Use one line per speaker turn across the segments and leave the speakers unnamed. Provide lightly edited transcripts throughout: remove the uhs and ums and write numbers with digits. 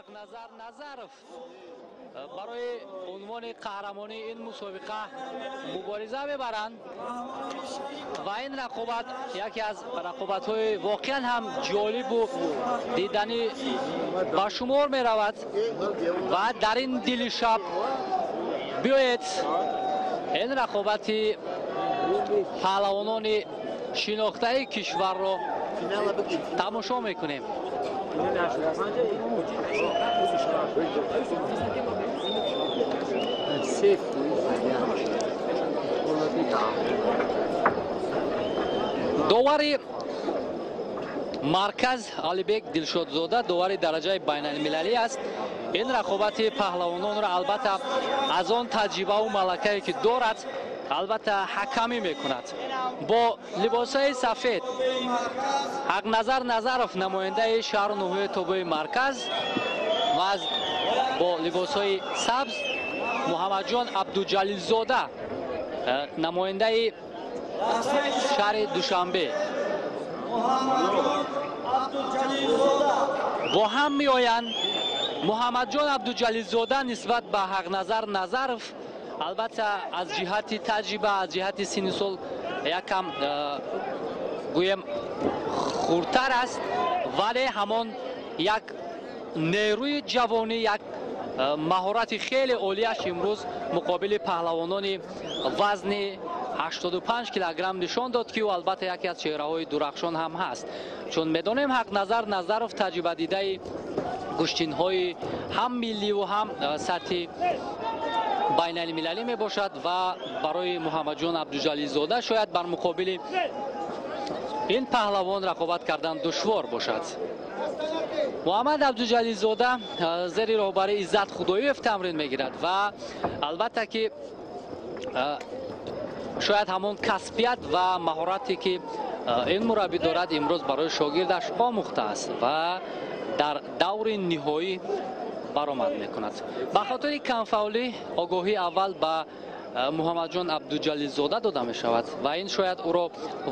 Ҳақназар Назаров барои унвони қаҳрамонии ин мусобиқа мубориза мебаранд ва ин рақобат яке аз рақобатҳои воқеан ҳам ҷолибу диданӣ ба шумор меравад ва дар ин дили шаб биёед ин рақобати паҳлавонони шинохтаи кишварро тамошо мекунем. Довари марказ Алибек Дилшодзода довари дараҷаи байналмилалӣ аст. Ин рақобати паҳлавононро албатта аз он таҷрибаву малакае ки дорад албатта ҳакамӣ мекунад. Бо либосҳои сафед Ҳақназар Назаров намояндаи шаҳру ноҳияи тобеи марказ ва бо либосҳои сабз Муҳаммадҷон Абдуҷалилзода намояндаи шаҳри Душанбе бо ҳам меоянд. Муҳаммадҷон Абдуҷалилзода нисбат ба Ҳақназар Назаров албатта аз ҷиҳати таҷриба, аз ҷиҳати синну сол якам гӯем хурдтар аст, вале ҳамон як нерӯи ҷавонӣ, як маҳорати хеле олияш имрӯз муқобили паҳлавонони вазни 85 килограмм нишон дод, ки ӯ албатта яке аз чеҳраҳои дурахшон ҳам ҳаст. Чун медонем Ҳақназар Назаров таҷрибадидаи гӯштинҳои ҳам милливу ҳам сатҳи байналмилалӣ мебошад ва барои Муҳаммадҷон Абдуҷалилзода шояд бар муқобили ин паҳлавон рақобат кардан душвор бошад. Муҳаммад Абдуҷалилзода зери роҳбарии Иззат Худоев тамрин мегирад ва албатта ки шояд ҳамон касбият ва маҳорате ки ин мураббӣ дорад имрӯз барои шогирдаш омӯхтааст ва дар даври ниҳоӣ баромад мекунад. Ба хотири камфаъолӣ огоҳии аввал ба Муҳаммадҷон Абдуҷалилзода дода мешавад ва ин шояд ӯро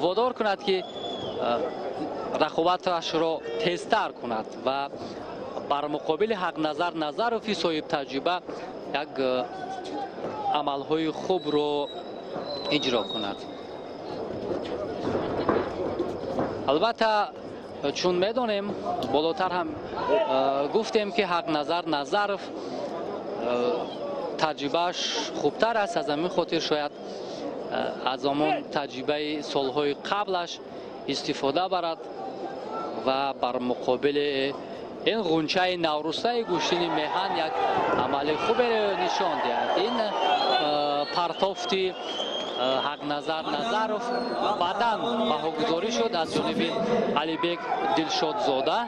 водор кунад ки рақобаташро тезтар кунад ва бар муқобили Ҳақназар Назарови соҳибтаҷриба як амалҳои хубро иҷро кунад. Албатта чун медонем, болотар ҳам гуфтем ки Ҳақназар Назаров таҷрибааш хубтар аст, аз ҳамин хотир шояд аз ҳамон таҷрибаи солҳои қаблаш истифода барад ва бар муқобили ин ғунчаи наврӯстаи гӯштини меҳан як амали хуберо нишон диҳад. Ин партофти Ҳақназар Назаров баъдан баҳогузорӣ шуд аз ҷониби Алибек Дилшодзода.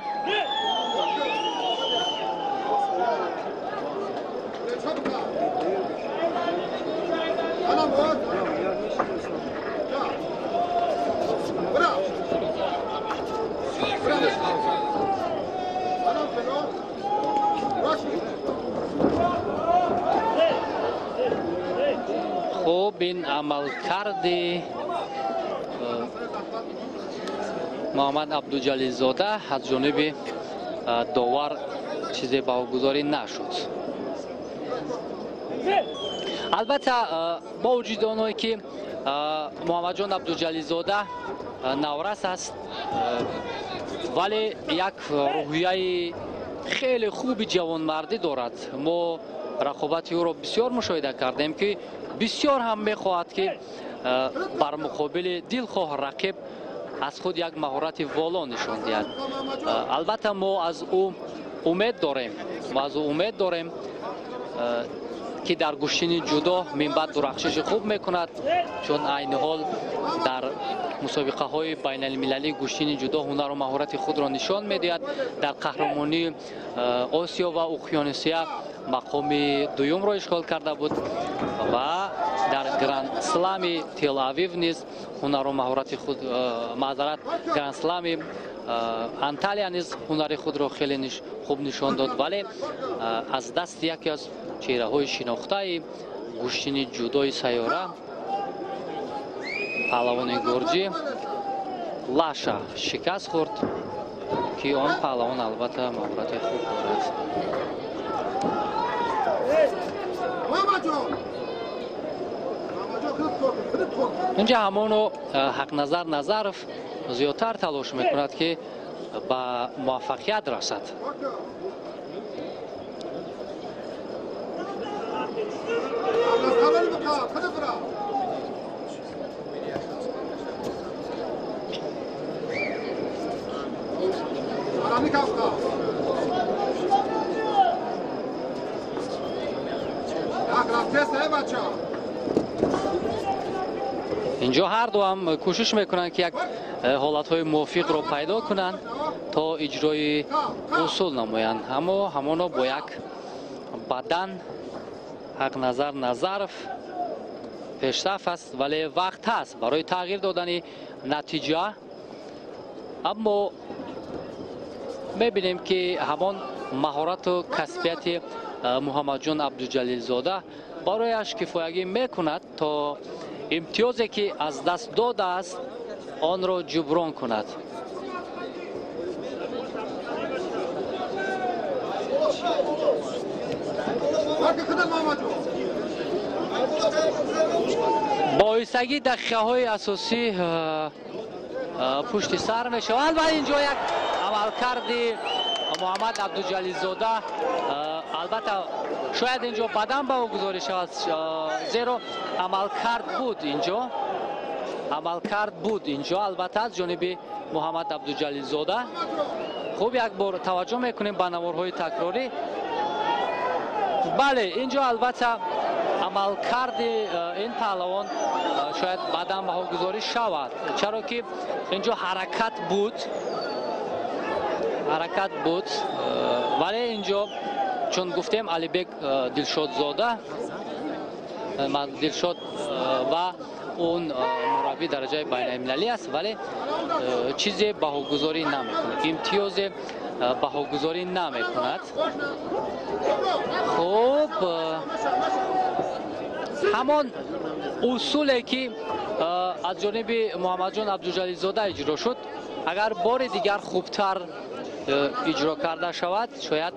Хуб, ин амалкарди Муҳаммад Абдуҷалилзода аз ҷониби довар чизе баҳогузорӣ нашуд. Албатта бо вуҷуди оное ки Муҳаммадҷон Абдуҷалилзода наврас аст, вале як рӯҳияи хеле хуби ҷавонмардӣ дорад. Мо рақобати ӯро бисёр мушоҳида кардем ки бисёр ҳам мехоҳад ки бар муқобили дилхоҳ рақиб аз худ як маҳорати воло нишон диҳад. Албатта мо аз ӯ умед дорем, мо аз ӯ умед дорем ки дар гӯштини ҷудо минбаъд дурахшиши хуб мекунад, чун айни ҳол дар мусобиқаҳои байналмилалии гӯштини ҷудо ҳунару маҳорати худро нишон медиҳад. Дар қаҳрамонии Осиё ва Уқёнусия мақоми дуюмро ишғол карда буд ва дар Гранд-слами Тел-Авив низ ҳунару маҳорати худ, маъзарат, Гранд-слами Анталия низ ҳунари худро хеле хуб нишон дод, вале аз дасти яке аз чеҳраҳои шинохтаи гӯштини ҷудои сайёра паҳлавони гурҷӣ Лаша шикаст хӯрд, ки он паҳлавон албатта маҳорати хуб дорад. Инҷа ҳамоно Ҳақназар Назаров зиёдтар талош мекунад, ки ба муваффақият расад. Инҷо ҳар ду ҳам кӯшиш мекунанд, ки як ҳолатҳои мувофиқро пайдо кунанд, то иҷрои усул намоянд. Аммо ҳамоно бо як бадан Ҳақназар Назаров пешсаф аст, вале вақт ҳаст барои тағйир додани натиҷа. Аммо мебинем, ки ҳамон маҳорату касбияти Муҳаммадҷон Абдуҷалилзода барояш кифоягӣ мекунад, то имтиёзе ки аз даст додааст, онро ҷуброн кунад. Боисагӣ дақиқаҳои асосӣ пушти сар мешаванд ва инҷо як амалкарди Муҳаммад Абдуҷалилзода, албатта, шояд инҷо бадан ба ӯ гузорӣ шавад, зеро амалкард буд инҷо, амалкард буд инҷо, албатта, аз ҷониби Муҳаммад Абдуҷалилзода. Хуб, як бор таваҷҷӯҳ мекунем ба наворҳои такрорӣ. Бале, инҷо албатта амалкарди ин паҳлавон шояд баъдан баҳогузорӣ шавад, чаро ки инҷо ҳаракат буд, ҳаракат буд, вале инҷо, чун гуфтем, Алибек Дилшодзода, Дилшод ва он мураббӣ дараҷаи байналмилалӣ аст, вале чизе баҳогузорӣ намекунад, имтиёзе баҳогузорӣ намекунад. Хуб, ҳамон усуле ки аз ҷониби Муҳаммадҷон Абдуҷалилзода иҷро шуд, агар бори дигар хубтар иҷро карда шавад, шояд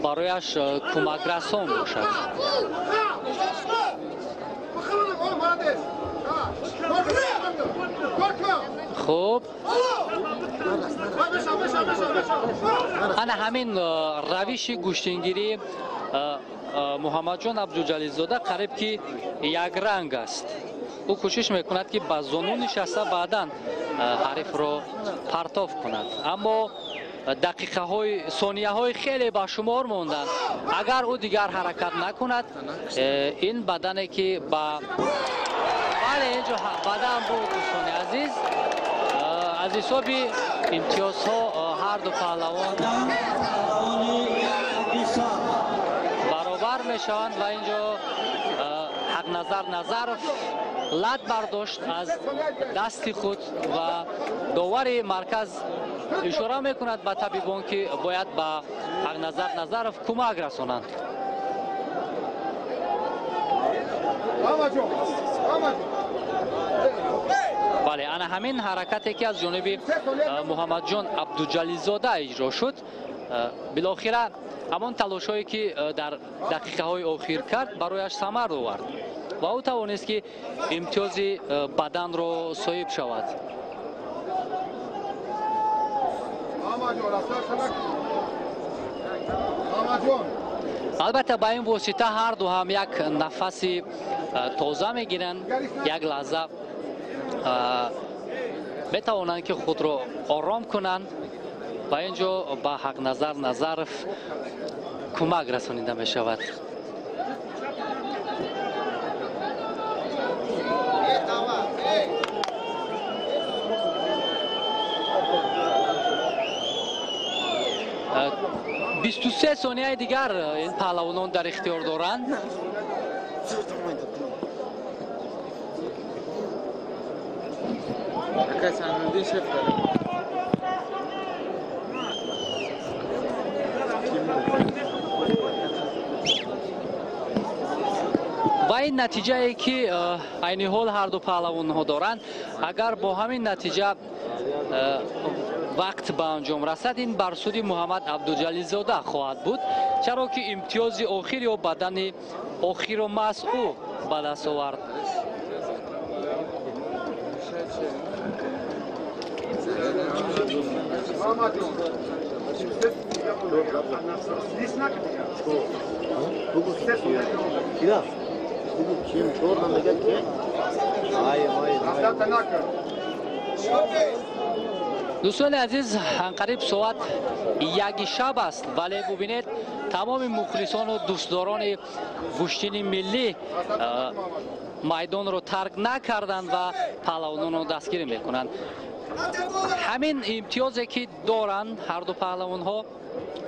барояш кӯмакрасон бошад. Хуб, ана ҳамин равиши гӯштингирии Муҳаммадҷон Абдуҷалилзода қариб ки якранг аст. Ӯ кӯшиш мекунад, ки ба зону нишаста, баъдан ҳарифро партоф кунад, аммо дақиқаҳои, сонияҳои хеле ба шумор монданд. Агар ӯ дигар ҳаракат накунад, ин бадане ки ба, бале, инҷо бадан буд. Дӯстони азиз, аз ҳисоби имтиёзҳо ҳар ду паҳлавон баробар мешаванд ва инҷо Ҳақназар Назаров лат бардошт аз дасти худ ва довари марказ ишора мекунад ба табибон, ки бояд ба Ҳақназар Назаров кӯмак расонанд. Бале, ана ҳамин ҳаракате ки аз ҷониби Муҳаммадҷон Абдуҷалилзода иҷро шуд, билохира ҳамон талошҳое ки дар дақиқаҳои охир кард, барояш самар овард ва ӯ тавонист, ки имтиёзи баданро соҳиб шавад. Албатта, ба ин восита ҳар ду ҳам як нафаси тоза мегиранд, як лаҳза метавонанд, ки худро ором кунанд ва ин ҷо ба Ҳақназар Назаров кӯмак расонида мешавад. 23 сонияи дигар ин паҳлавонон дар ихтиёр доранд. Ва ин натиҷае ки айни ҳол ҳар ду паҳлавонҳо доранд, агар бо ҳамин натиҷа вақт ба анҷом расад, ин бар суди Муҳаммад Абдуҷалилзода хоҳад буд, чаро ки имтиёзи охир ё бадани охирро маҳз ӯ ба даст овард. Дӯстони азиз, анқариб соат 1 шаб аст, вале бубинед, тамоми мухлисону дӯстдорони гӯштини миллӣ майдонро тарк накарданд ва паҳлавононро дастгирӣ мекунанд. Ҳамин имтиёзе ки доранд ҳарду паҳлавонҳо,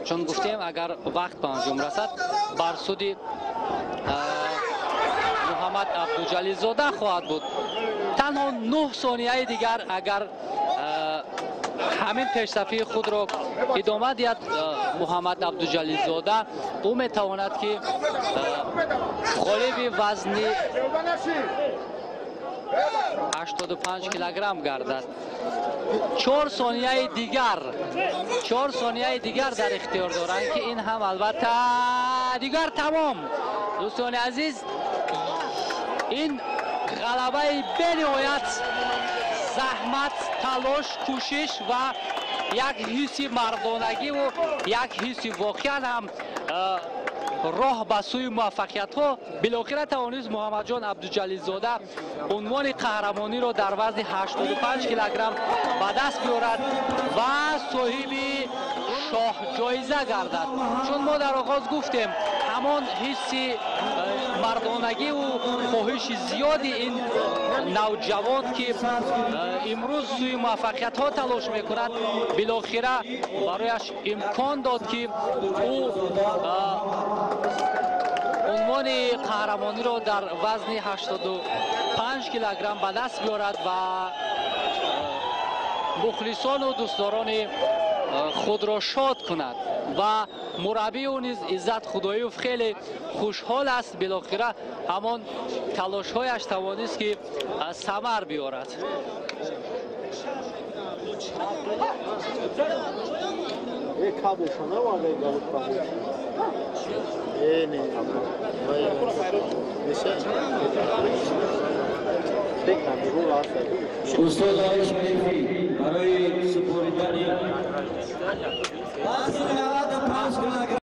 чун гуфтем, агар вақт ба анҷом расад, бар суди Муҳаммад Абдуҷалилзода хоҳад буд. Танҳо 9 сонияи дигар агар ҳамин пешсафии худро идома диҳад Муҳаммад Абдуҷалилзода, ӯ метавонад ки ғолиби вазни 85 килограмм гардад. 4 сонияи дигар, 4 сонияи дигар дар ихтиёр доранд, ки ин ҳам албатта дигар тамом. Дӯстони азиз, ин ғалабаи бениҳоят заҳмат, талош, кӯшиш ва як ҳисси мардонагиву як ҳисси воқеан ҳам роҳ ба сӯи муваффақиятҳо. Билохира тавонист Муҳаммадҷон Абдуҷалилзода унвони қаҳрамониро дар вазни 85 килограмм ба даст биёрад ва соҳиби шоҳҷоиза гардад. Чун мо дар оғоз гуфтем, ҳамон ҳисси мардонагиву хоҳиши зиёди ин навҷавон, ки имрӯз сӯи муваффақиятҳо талош мекунад, билохира барояш имкон дод, ки ӯ унвони қаҳрамониро дар вазни 85 килограмм ба даст биёрад ва мухлисону дӯстдорони худро шод кунад. Ва мураббиу низ Иззат Худоев хеле хушҳол аст. Билохира ҳамон талошҳояш тавонист, ки самар биёрад.
Устод Али Шарифӣ барои супоридани 95 килограмм.